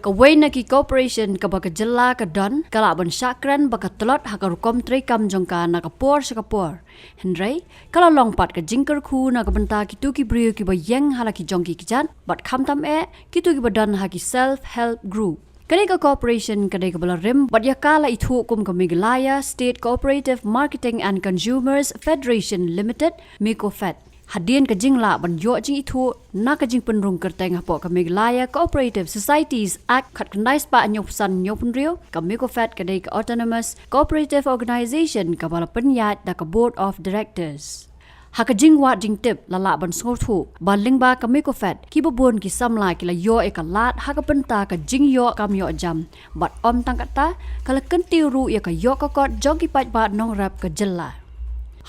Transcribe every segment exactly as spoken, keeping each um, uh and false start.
Uwei na ki cooperation kaba ka jylla ka don ka lah ban shah kren ba ka tlot ha ka rukom treikam jong ka na ka por sha ka por. Hynrei ka la long pat ka jingkyrkhu na ka bynta kito ki briew kiba ïeng ha la ki jong ki kjat bad khamtam eh kito kiba don ha ki self help group. Ka dei ka cooperation ka dei kaba la rim bad ïa ka la ithuh kum ka Meghalaya State Cooperative Marketing and Consumers Federation Limited, MECOFED. Hadien ka jinglah ban ïoh jingithuh na ka jingpynrung kyrteng hapoh ka Meghalaya Cooperative Societies Act khatkhyndai spah hynñiewphew san hynñiewphew hynriew, ka MECOFED ka dei ka Autonomous Cooperative Organization kaba la pynïaid da ka Board of Directors. Ha ka jingwad jingtip la lah ban sngewthuh ba lyngba ka MECOFED kiba bun ki samla ki la ïoh ïa ka lad ha ka bynta ka jingïoh kam ïoh jam. Bad ym tang katta, ka la kyntiew ruh ïa ka ïoh ka kot jong ki paidbah nongrep ka jylla.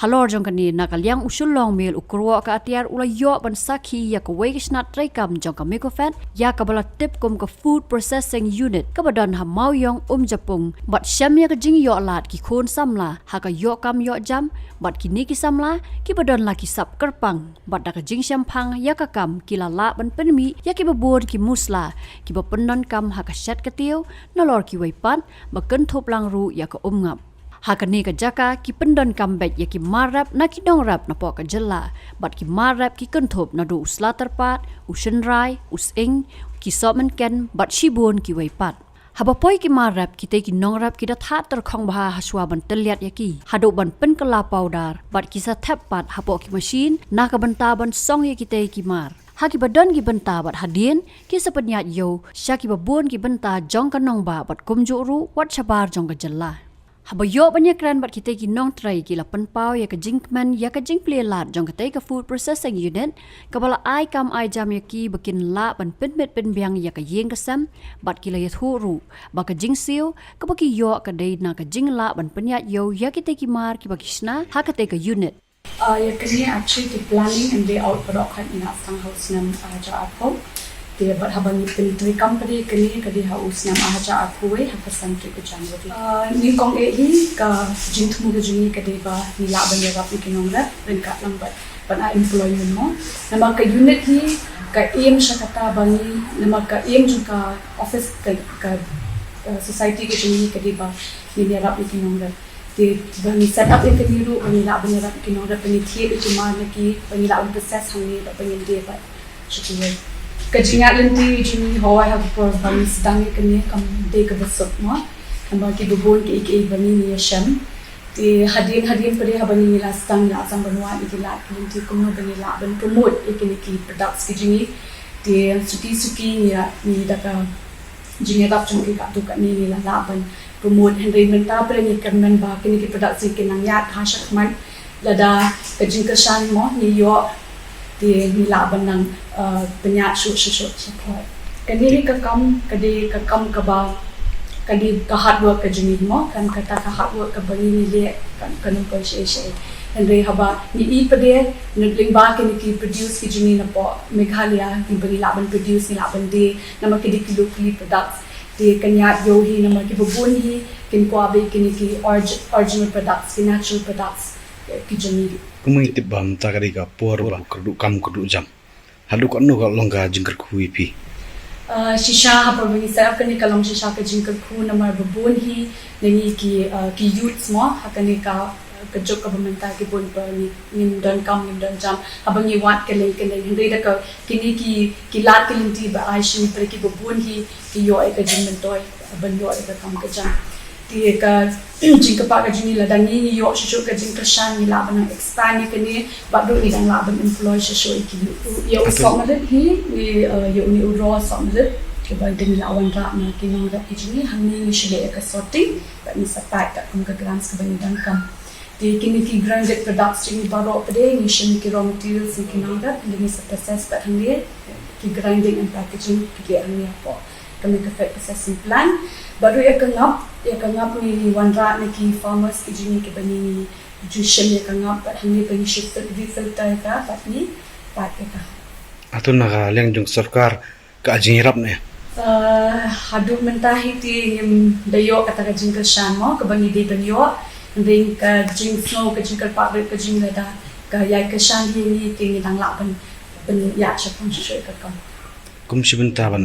Halor jong kane, na ka liang u Shyllong Mail u kyrwoh ka atiar u la ïoh ban sakhi ïa kawei ka shnat treikam jong ka MECOFED ïa kaba la tip kum ka Food Processing Unit kaba don ha Mawïong, Umjapung, bad shem ïa ka jingïoh lad ki khun samla ha ka ïoh kam ïoh jam, bad kine ki samla kiba don la ki sap kyrpang bad da ka jingshemphang ïa ka kam ki la lah ban pynmih ïa kiba bun ki musla kiba pyndonkam ha ka shet ka tiew, nalor kiwei pat ba kynthup lang ruh ïa ka umngap. Ha kane ka jaka ki pyndonkam beit ïa ki mar rep na ki nongrep napoh ka jylla, bad ki mar rep ki kynthup naduh u sla tyrpad, u shynrai, u sying, ki sohmynken bad shibun kiwei pat. Haba poi ki mar rep, kitei ki nongrep ki da thad tyrkhong bha hashwa ban tylliat ïa ki haduh ban pynkylla pawdar, bad ki sa thep pat hapoh ki mashin na ka bynta ban song ïa kitei ki mar. Ha kiba don ki bynta bad hadien ki sa pynïaid ïew sha kiba bun ki bynta jong ka nongbah bad kumjuh ruh wat shabar jong ka jylla. Haba ïoh ban ïakren bad kitei ki nongtrei, ki la pynpaw ïa ka jingkmen ïa ka jingplie lad jong katei ka Food Processing Unit kaba la ai kam ai jam ïa ki ba kin lah ban pynbit pynbiang ïa ka ïing ka sem bad ki la ïathuh ruh ba ka jingsiew kaba ki ïoh ka dei na ka jinglah ban pynïaid ïew ïa kitei ki mar kiba ki shna ha katei ka unit. Uh, ïa kane actually ki planning and layout ka dei ka ngi la sdang ha u snem, uh, ar hajar arphew. Te bad haba ngi pyntreikam pat ïa kane ka dei ha u snem ar hajar arphew wei ha ka san tarik u January. Uh, ngi kong eh hi ka jingthmu ka jong ngi ka dei ba ngi lah ban ïarap ïa ki nongrep ryngkat lang bad ban ai employment mo. Namar ka unit hi ka aim sha kata ba ngi, namar ka aim jong ka office ka, ka, uh, society ka jong ngi ka dei ba ngin ïarap ïa ki nongrep. Te ba ngi set up ïa kane ruh ba ngi lah ban ïarap ïa ki nongrep, ba ngi thied ïa ki mar na ki, ba ngi lah ban process hangne bad ba ngin die bad shu kynnoh. Ka jingïaid lynti jong ngi hawei ha ka por ba ngi sdang ïa kane kam dei kaba suk mo. Namar kiba bun kiei kiei ba ngi ngi ïashem. Te hadien hadien pat de haba ngi la sdang, la sdang ban wad ïa ki lad ki lynti kumno ba ngi lah ban promote ïa kine ki products ki jong ngi. Te suki suki ngi ïa, ngi da ka jingïarap jong ki katto katne ngi la lah ban promote, hynrei mynta pat ngi kyrmen ba kine ki products ngi kin nang ïaid ha shakhmat, lada ka jingkyrshan mo ngi ïoh, te ngi lah ban nang, uh, pynïaid shuh shuh shuh shuh. Kane hi ka kam, ka dei ka kam kaba, ka dei ka hard work ka jong ngi mo, kan kata ka hard work kaba ngi leh kan, kan ym poi shaei shaei. Hynrei haba ngi i pat de, na lyngba kine ki produce ki jong ngi napoh Meghalaya, kiba ngi lah ban produce, ngi lah ban die, namar ki dei ki locally produced. Te kan ïaid ïew hi namar kiba bun hi kin kwah ba kine ki orgi-, original products, ki natural products, eh, ki jong ngi. Kumno ngi tip ba mynta ka dei ka por ba kyrduh kam kyrduh jam? Haduh katno ka long ka jingkyrkhu ïa phi? Ah, shisha haba ngi set up kane ka long shisha ka jingkyrkhu namar ba bun hi na ngi ki, ah, ki youths mo, ha kane ka, ka juk kaba mynta ki bun ba ngi, ngim don kam, ngim don jam. Haba ngi wad kylleng kylleng, hynrei da ka kine ki, ki lad ki lynti ba ai sha ngi pat kiba bun hi ki ïoh ïa ka jingmyntoi ban ïoh ïa ka kam ka jam. Te ka jingkyrpad ka jong ngi, lada ngi, ngi ïoh shuh shuh ka jingkyrshan, ngi lah ban nang expand ïa kane, bad ruh ngi dang lah ban employ shuh shuh ïa ki youth. Ïa u sohmylip hi, ngi, eh, ïa une u raw sohmylip, kaba ngi lah wanrah na ki nongrep ki jong ngi, hangne ngi shu leh ïa ka sorting, bad ngi sa pack katkum ka grants kaba ngi donkam. Te kine ki grinded products jong ngi baroh pat de ngi shim ki raw materials na ki nongrep, lada ngi sa process pat hangne, ki grinding and packaging ki leh hangne hapoh ka MECOFED processing plant. Bad ruh ïa ka ngap, ïa ka ngap ngi wanrah na ki farmers ki jong ngi kiba ngi ju shim ïa ka ngap, bad hangne ba ngi shu fil-, refilter ïa ka, bad ngi pack ïa ka. Hato na ka liang jong sorkar ka jingïarap ne? Ah, haduh mynta hi te ngim da ïoh kata ka jingkyrshan mo, kaba ngi dei ban ïoh. Hynrei ka jingsngew, ka jingkyrpad ruh ka jong ngi, lada ka ïai kyrshan hi ïa ngi te ngi dang lah ban, ban ïaid shaphang shuh shuh ïa ka kam. Kum shi bynta ban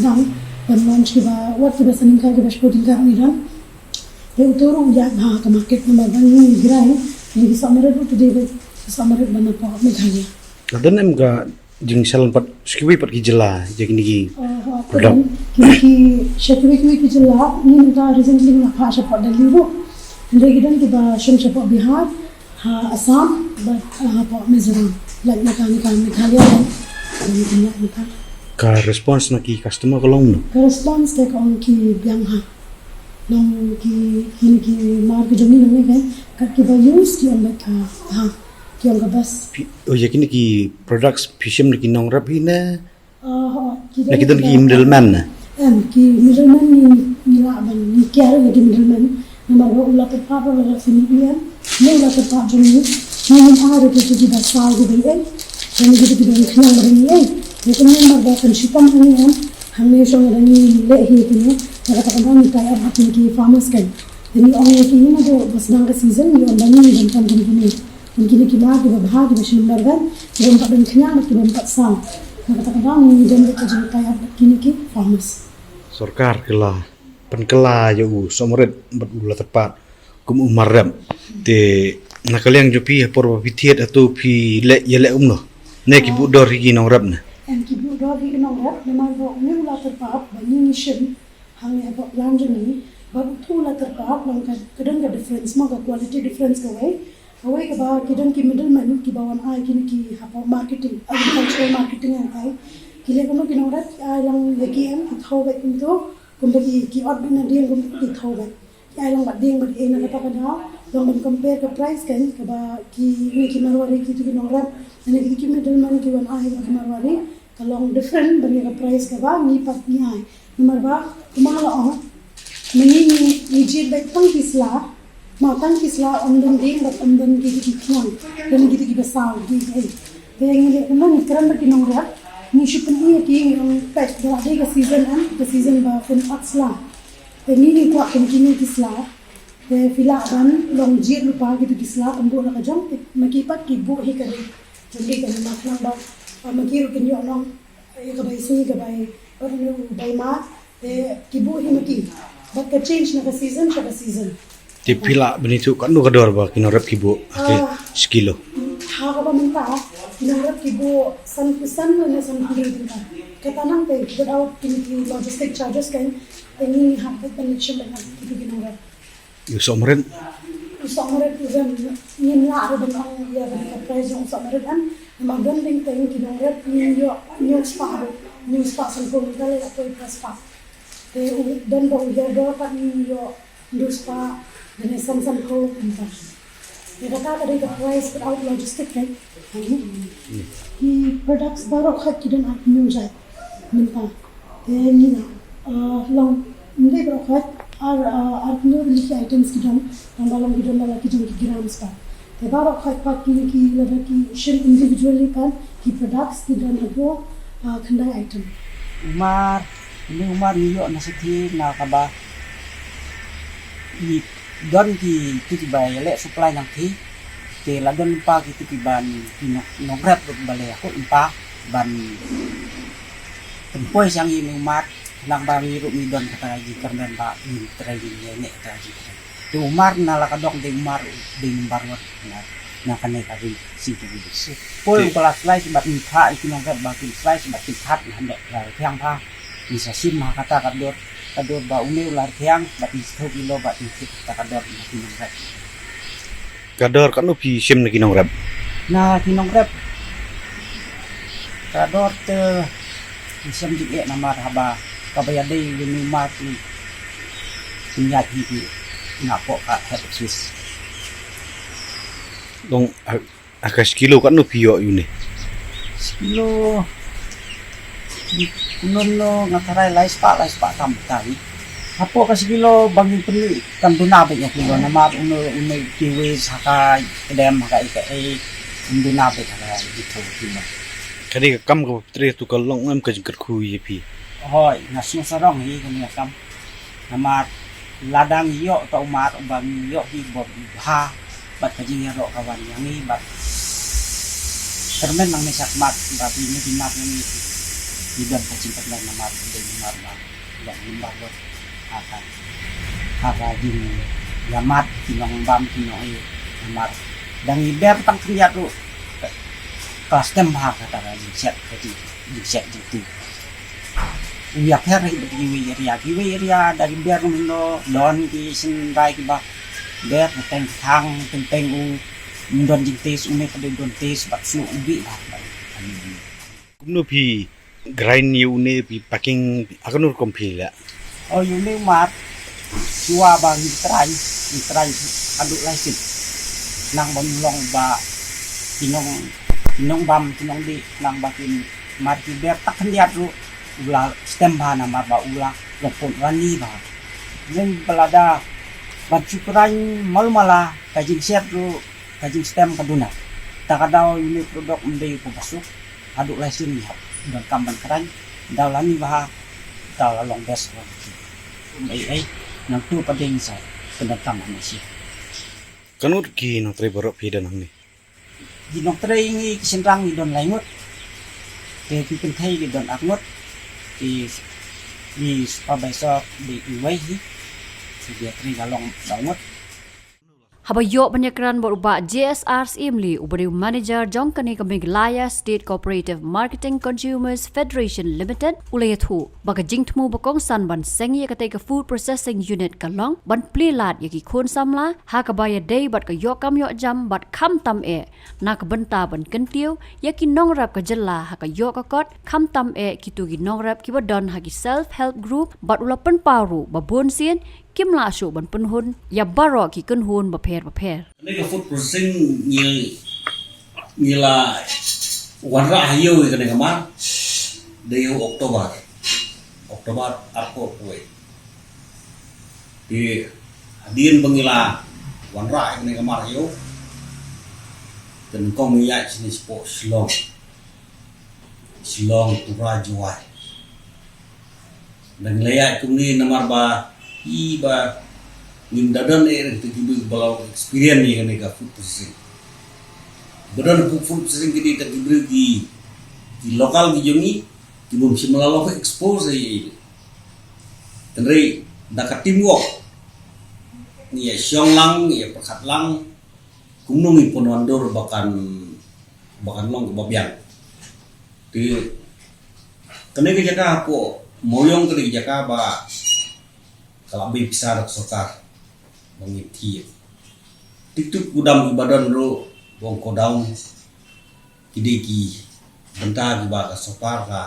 sdang ban launch kiba wat kiba sa nyngkong kiba shiphew tyngka ruh ngi don. Te uto ruh u ïaid bha ha ka market namar ba ngi ngi grei ngi ki sohmarit ruh te dei ba ki sohmarit ban hapoh Meghalaya. Ka don em ka jingsalan pat sha kiwei pat ki jylla ïa kine ki product? Ki ki sha kiwei kiwei ki jylla ngi mynta recently ngi la phah shapoh Delhi ruh. Hynrei ki don kiba shim shapoh Bihar, ha Assam bad hapoh Mizoram. Lait na ka ni ka Meghalaya. Ka response na ki customer ka long no? Ka response te ka ong ki biang ha. Nong ki ki ki mar ki jong ngi nong ngi ka ki ba use ki ong ba ka ha ki ong ka bas. Oh ya kini ki products phi shim na ki nongrep hi ne? Na ki don ki middleman ne? Em ki middleman ni ni la ban ni kiar na ki middleman. Namar ba u la terpap la la sini bian. Ni la terpap jong ni ni ni ar ki ki ba sa ki ba ei. Jong ni ki ba khniang ba ni ei. Ni kan ni mar ba kan shipam ni em. Hangne shong da ngi leh hi tini, na kata ka daw ngi tie up bad kine ki farmers kan. Te ngi ong ïa ki, ngi ma dei ba sdang ka season ngi ong ba ngi ban kam kum kine. Kum kine ki mar kiba bha kiba shu namar kan, kiba ym pat don khniang bad kiba ym pat saw. Na kata ka daw ngi don bad ka jingtie up bad kine ki farmers. Sorkar ki la pynkylla ïa u Sohmarit bad u Latyrpad kum u mar rep. Te na ka liang jong phi ha por ba phi thied hato phi leh ïa leh kumno? Ne ki buh dor hi ki nongrep ne? Em ki buh dor hi ki nongrep namar ba une u Latyrpad ba ngi ngi shim hangne hapoh plant jong ngi bad uto u Latyrpad long ka ka don ka difference mo, ka quality difference kawei. Kawei kaba ki don ki middleman kiba wan ai kine ki hapoh marketing, agricultural marketing ïa kai. Ki leh kumno ki nongrep ki ai lang ïa ki em ki thaw bad kumto kumba ki ki ot bad na dieng kumto ki thaw bad. Ki ai lang bad dieng bad ei na kata ka daw long ban compare ka price kan kaba kine ki Marwari kito ki nongrep ne kito ki middleman ki wan ai ki Marwari ka long different ban ïa ka price kaba ngi pat ngi ai. Namar ba kumba la ong ma ngi ngi ngi jied bad tang ki sla ma tang ki sla ym don dieng bad ym don kito ki khniang don kito ki ba saw ki ei. Te ngi leh kumno ngi kren bad ki nongrep ngi shu pyni ïa ki ngi ong peit da la dei ka season em ka season ba pynat sla. Te ngi ngi kwah kum kine ki sla. Te phi lah ban long jied lypa kito ki sla pynbuh na ka jong te ma ki pat ki buh hi ka ri. Jong ki ka ri ma khnang ba ma ki ruh kin ïoh nong ïa ka bai sngi ka bai bai ma te ki buh hi ma ki. Bad ka change na ka season sha ka season. Te phi lah ban ïathuh katno ka dor ba ki nongrep ki buh ha ki shi kilo? Ha kaba mynta ki nongrep ki buh sanphew san ne sanphew hynriew tyngka. Kata nang te without kine ki logistic charges kan te ngi hap ban shim ban hap kito ki nongrep. U Sohmarit? U Sohmarit u rem ngim lah ruh ban ong ïa kane ka price jong u Sohmarit em. Namar don ding teng ki nongrep ngim ïoh hynñiew spah ruh, hynñiew spah sanphew mynta lei la poi phra spah. Te u don ba u hiar dor pat ngim ïoh hynñiew spah lane san sanphew mynta. Te kata ka dei ka price without logistic kan. Ki products baroh khat ki don ar hynñiew jait mynta. Te ngi la long ym dei baroh khat Ar, uh, ar pyndonkam ki items ki don, tang ba long ki don la ki jong ki grams pat. Te baroh khoit pat ki, ki lada ki shim individually pat ki products ki don haduh, uh, khyndai item. Umar, une umar ngi ïoh na shatei na kaba ngi don ki, kito kiba ïaleh supply nangtei. Te la don pa kito kiba ki nong, nongrep ruh ba la ïakut pa ban pynpoi sha ngi une umar. Nang ba ngi ruh ngi don kata ka jingkyrmen ba ngin trei, ngin ïaineh kata ka jingkyrmen. Te umar na la ka dong dei umar dei number one na, na kane ka ri si tu ri. Poi u ba la slice bad ngi phah ïa ki nongrep ba kin slice bad kin that na hynrei la rkhiang pha. Ngi sa shim ha kata ka dor, ka dor ba une u la rkhiang bad ngi sa thok ïa u ba ngi thik kata ka dor na ki nongrep. Ka dor katno phi shim na ki nongrep? Na ki nongrep ka dor te ngi shim jingeh namar haba kaba ïadei ïa une umar ngi pynïaid hi ki napoh ka head office. Dong, ha, ha ka shi kilo katno phi ïoh ïa une? Shi kilo Kumno kumno nga tharai lai spah, lai spah tam tari. Hapoh ka shi kilo ba ngin pynlih kan duna beit ïa kilo namar une, une kiwei ha ka kedem ha ka ei ka ei, kan duna beit ha ka jingthoh kilo. Kane ka kam kaba phi trei tu ka long em ka jingkyrkhu ïa phi? Hooid, nga sngew sarong hi kane ka kam. Namar lada ngi ïoh ta umar uba ngi ïoh hi ba bha bad ka jingïaroh ka wan ïa ngi bad kyrmen nangne shakhmat ba phi ne phi map ïa ngi, phi don ka jingkyrmen namar dei umar ba long umar ba ha ka, ha ka jingïamat ki nongbam ki nongei namar dang i ber tang khyndiat ruh ka stem bha kata ka jingshet, ka jing, jingshet jingtei. U ïapher hi bad kiwei area, kiwei area da ki ber mynno don ki shin rai kiba ber teng thang teng teng u don jingtei, u ne ka dei don tei bad shu u bi bha. Kumno phi grind ïa une, phi packing, ha kano rukom phi leh? O ïa une umar shuwa ba ngi trai, ngi trai haduh lai sien. Nang ba long ba ki nong, ki nongbam ki nongdih nang ba kin mar ki ber tak khyndiat ruh u la stem bha namar ba u la long pun rani bha. Nang ba lada ban shu trai malu mala ka jingshet ruh ka jingstem ka duna. Ta ka daw ïa une product ym dei uba suk. Haduh lai sien ngi hap donkam ban kren, daw la ni bha, daw la long best quality. Ym ei ei, nangtu pat dei ngi sa pyndonkam hangne sha. Katno ki nongtrei baroh phi don hangne? Ki nongtrei ngi ki shynrang ngi don lai ngut. Te ki kynthei ki don ar ngut. Ki, ki supervisor dei iwei hi. Ki ïatrei ka long saw ngut. Haba ïoh ban ïakren bad u Bah J S R Syiemlieh uba dei u manager jong kane ka Meghalaya State Cooperative Marketing Consumers Federation Limited, u la ïathuh ba ka jingthmu ba kongsan ban seng ïa katei ka food processing unit ka long ban plie lad ïa ki khun samla ha kaba ïadei bad ka ïoh kam ïoh jam bad khamtam eh na ka bynta ban kyntiew ïa ki nongrep ka jylla ha ka ïoh ka kot, khamtam eh kito ki nongrep kiba don ha ki self help group, bad u la pynpaw ruh ba bun sien kim lah shuh ban pynhun ïa baroh ki kynhun bapher bapher. Kane ka food processing ngi, ngi la wanrah ha ïew ïa kane ka mar dei ha u October, October arphew arphew wei. Te hadien ba ngi la wanrah ïa kane ka mar ha ïew, te nyngkong ngi ïaid shane shapoh Shillong, Shillong, Tura, Jowai. Dang la ïaid kumne namar ba i ba ngim da don eh kita ki briew ba la experience ïa kane ka food processing. Ba don food, food processing kine kita ki briew ki, ki local ki jong ngi ki bym shym la long expose ïa i. Hynrei da ka teamwork ngi ïa shong lang, ngi ïa pyrkhat lang kumno ngi pynwandur ba kan, ba kan long kaba biang. Te kane ka jaka hapoh Mawiong kane ka jaka ba ka la bei pisa da ka sorkar ba ngin thied. Tik tik ki dam kiba don ruh ba ong godown, ki dei ki bynta kiba ka sorkar ka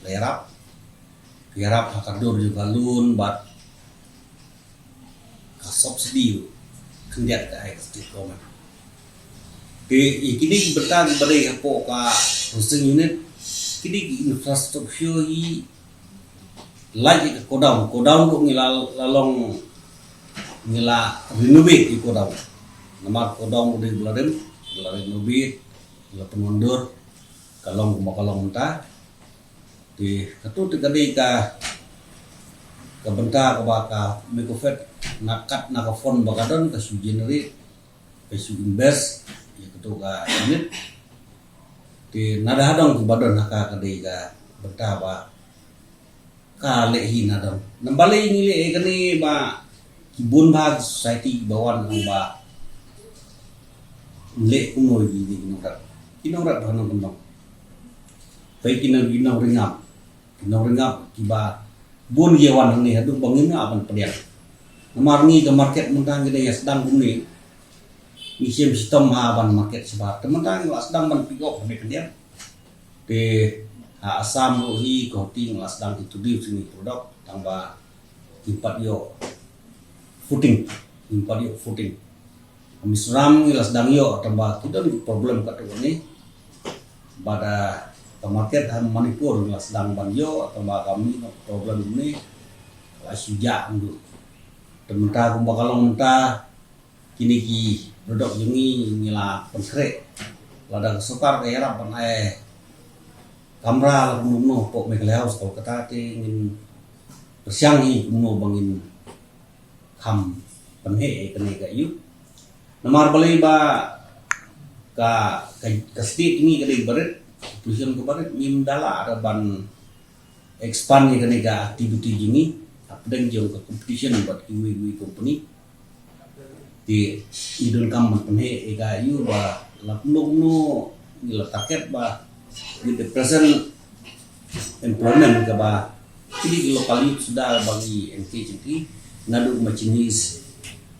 la ïarap, ka ïarap ha ka dur jong ka loan bad ka subsidy ruh khyndiat ka ai ka state government. Te ïa kine ki bynta kiba dei hapoh ka processing unit, kine ki infrastructure hi lait ïa ka godown, godown ruh ngi la, la long ngi la renovate ïa ka godown. Namar ka godown u dei ba la rim, ba la renovate, ba la pynwandur, ka long kumba ka long mynta. Te kato te ka dei ka, ka bynta kaba ka Micofed na kat na ka fund ba ka don ka shu generate, ka shu invest ïa kato ka unit. Te na da ha dong kiba don ha ka, ka dei ka bynta ba ka leh hi na dong. Namar balei ngi leh ïa kane ba ki bun bha ki society kiba wan ong ba leh kumno ïa ki nongrep. Ki nongrep ha nongkyndong. Peit ki nong, ki nongringam. Ki nongringam kiba bun ïa wan hangne haduh ba ngim lah ban pdiang. Namar ngi ka market mynta ngi dang ïa sdang kumne. Ngi shem shitom ha ban market shabar. Te mynta ngi la sdang ban pick up hangne khyndiat. Te ha Assam ruh hi ka hoti ngi la sdang introduce ïa kine ki product tang ba kim pat ïoh footing, kim pat ïoh footing. Ha Mizoram ngi la sdang ïoh tang ba ki don ki problem katto katne. Bad, ah, ka market ha Manipur ngi la sdang ban ïoh tang ba ka mih noh problem kumne. Ka la shu jah kumno. Te mynta kumba ka long mynta, kine ki product jong ngi ngi la pynkhreh. Lada ka sorkar ka ïarap ban ai kamra la kumno kumno hapoh Meghalaya House Kolkata te ngin pyrshang hi kumno ba ngin kham pynheh ïa kane ka ïuh. Namar balei ba ka, ka, ka state ngi ka dei barit, population ka barit, ngim da lah ruh ban expand ïa kane ka activity jong ngi hapdeng jong ka competition bad kiwei kiwei company. Te ngi donkam ban pynheh ïa ka ïuh ba la kumno kumno ngi la target ba with the present employment kaba kine ki local youth suda ba ngi engage ïa ki, naduh machinist,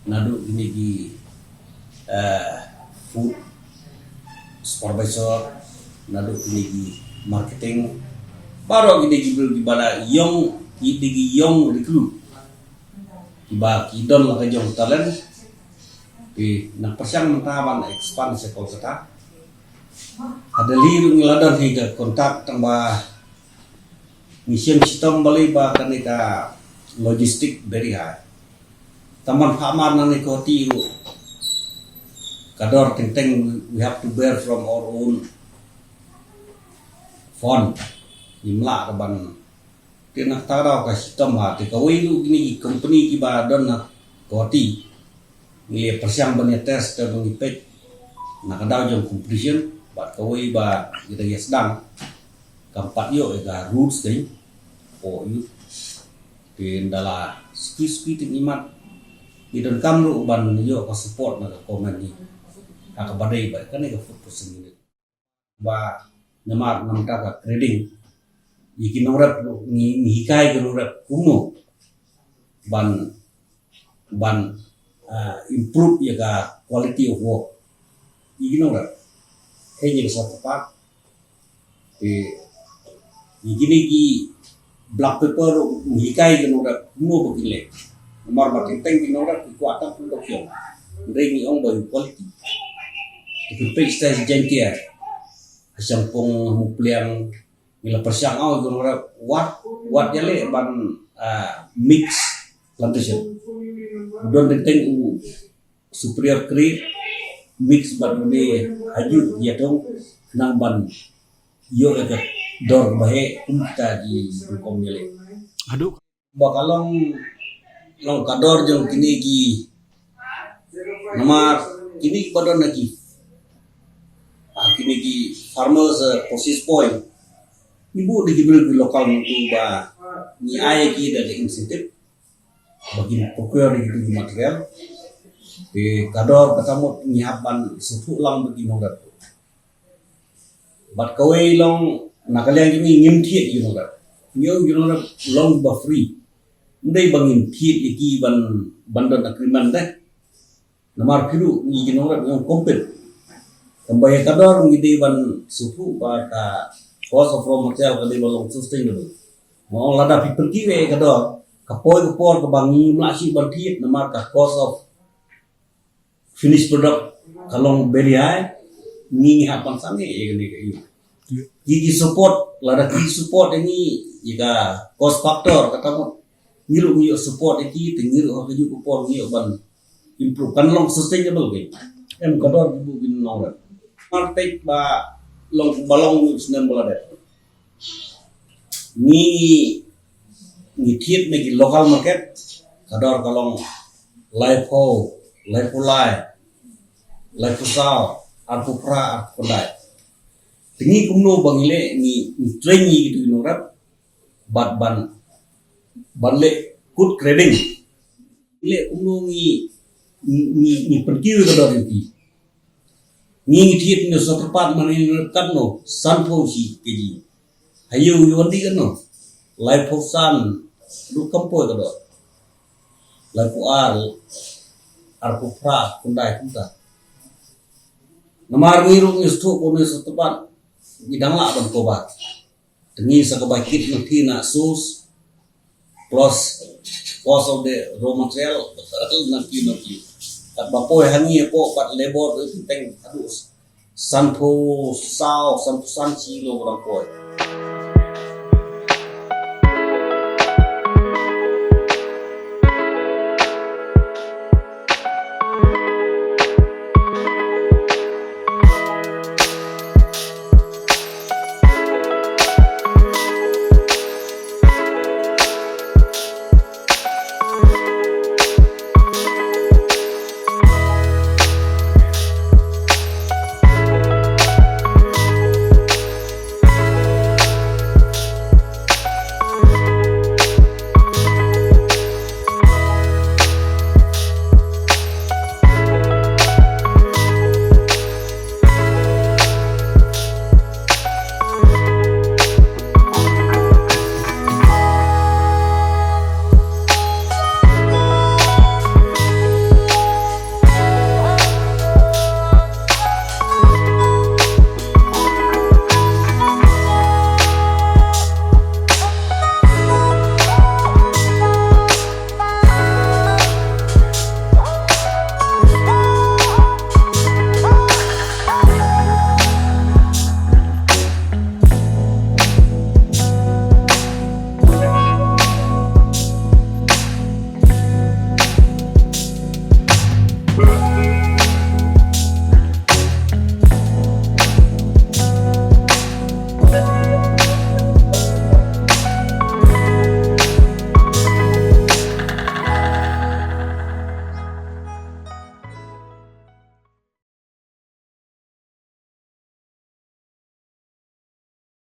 naduh kine ki, eh, food supervisor, naduh kine ki marketing, baroh kine ki briew kiba la ïong, kine ki ïong recruit kiba ki don la ka jong talent. Te nang pyrshang mynta ban expand sha Kolkata. Ha Delhi ruh ngi la don hi ka contact tang ba ngi shem shitom balei ba kane ka logistic very high. Tang ban phah mar nangne ka hoti ruh ka dor teng teng, we have to bear from our own fund. Ngim lah ruh ban Te na kata ka daw ka shitom ha, te kawei ruh kine ki company kiba don ha Guwahati. Ngi la pyrshang ban ïa test te ba ngi peit na ka daw jong competition, bad kawei ba ngi dang ïa sdang kam pat ïoh ïa ka routes dei. Hapoh ïuh. Te ynda la skui skui te ngi mat, ngi donkam ruh ban ïoh ka support na ka government hi ha kaba dei bad kane ka food processing unit. Ba namar na mynta ka trading, ïa ki nongrep ngi, ngi hikai ki nongrep kumno ban, ban, ah, improve ïa ka quality of work ïa ki nongrep. Hei ïa ka sat pat. Te ïa kine ki black pepper ruh ngi hikai ki nongrep kumno ba kin leh. Namar ba teng teng ki nongrep ki kwah tang pyndonkam. Hynrei ngi ong ba ïa quality. Te peit shatai Jaiñtia, ha Shangpung, ha Mupliang, ngi la pyrshang ong ïa ki nongrep wat, wat ïaleh ban, ah, mix plantation. Don teng teng u superior grade mix bad une haju ïatong khnang ban ïoh ïa ka dor ba heh kum kita ki rukom ïaleh. Haduh ba ka long, long ka dor jong kine ki, namar kine ki ba don na ki, ah, kine ki farmers, eh, purchase point. Ngi buh da ki briew ki local nangtu ba ngi ai ïa ki da ka incentive ba kin procure ïa ki material. Te ka dor kata mut ngi hap ban sngewthuh lang bad ki nongrep. Bad kawei long na ka liang jong ngi ngim thied ïa ki nongrep. Ngi ong ki nongrep long ba free. Ym dei ba ngim thied ïa ki ban, ban don agreement de. Namar phi ruh ngi ki nongrep ngi ong compete. Tangba ïa ka dor ngi dei ban sngewthuh ba ka cost of raw material ka dei ban long sustainable. Nga ong lada phi pynkhih ïa ka dor, ka poi ka por kaba ngim lah shuh ban thied namar ka cost of finished product ka long very high, ngi ngi hap ban sangeh ïa kane ka ïuh. Ki, ki support, lada ki support ïa ngi ïa ka cost factor kata mut. Ngi ruh ngi ïoh support ïa ki, te ngi ruh ha kajuh ka por ngi ïoh ban improve, kan long sustainable. Em ka dor ki buh ki nongrep. Mar tek ba long ba long snem ba la dep, ngi ngi thied na ki local market, ka dor ka long laiphew, laiphew lai, laiphew saw, arphew phra, arphew khyndai. Te ngi kumno ba ngi leh, ngi train ïa kitu ki nongrep bad ban ban leh kut kreding. Ngi leh kumno, ngi ngi ngi pynkiew ka dor ïa ki. Ngi ngi thied ngi sa tyrpad man ngi ngi katno, sanphew shi kg. Ha ïew ïew wan dih katno, laiphew san, ruh kam poi ka dor. Laiphew ar, arphew phra, khyndai kumta. Namar ngi ruh ngi sdang bun ngi sa tyrpad, ngi dang lah ban cover. Te ngi sa kaba kit na ki na source plus cost of the raw material, na ki na ki. Kat ba poi ha ngi hapoh pat labor, te teng haduh sanphew saw, sanphew san shi lo ba dang poi.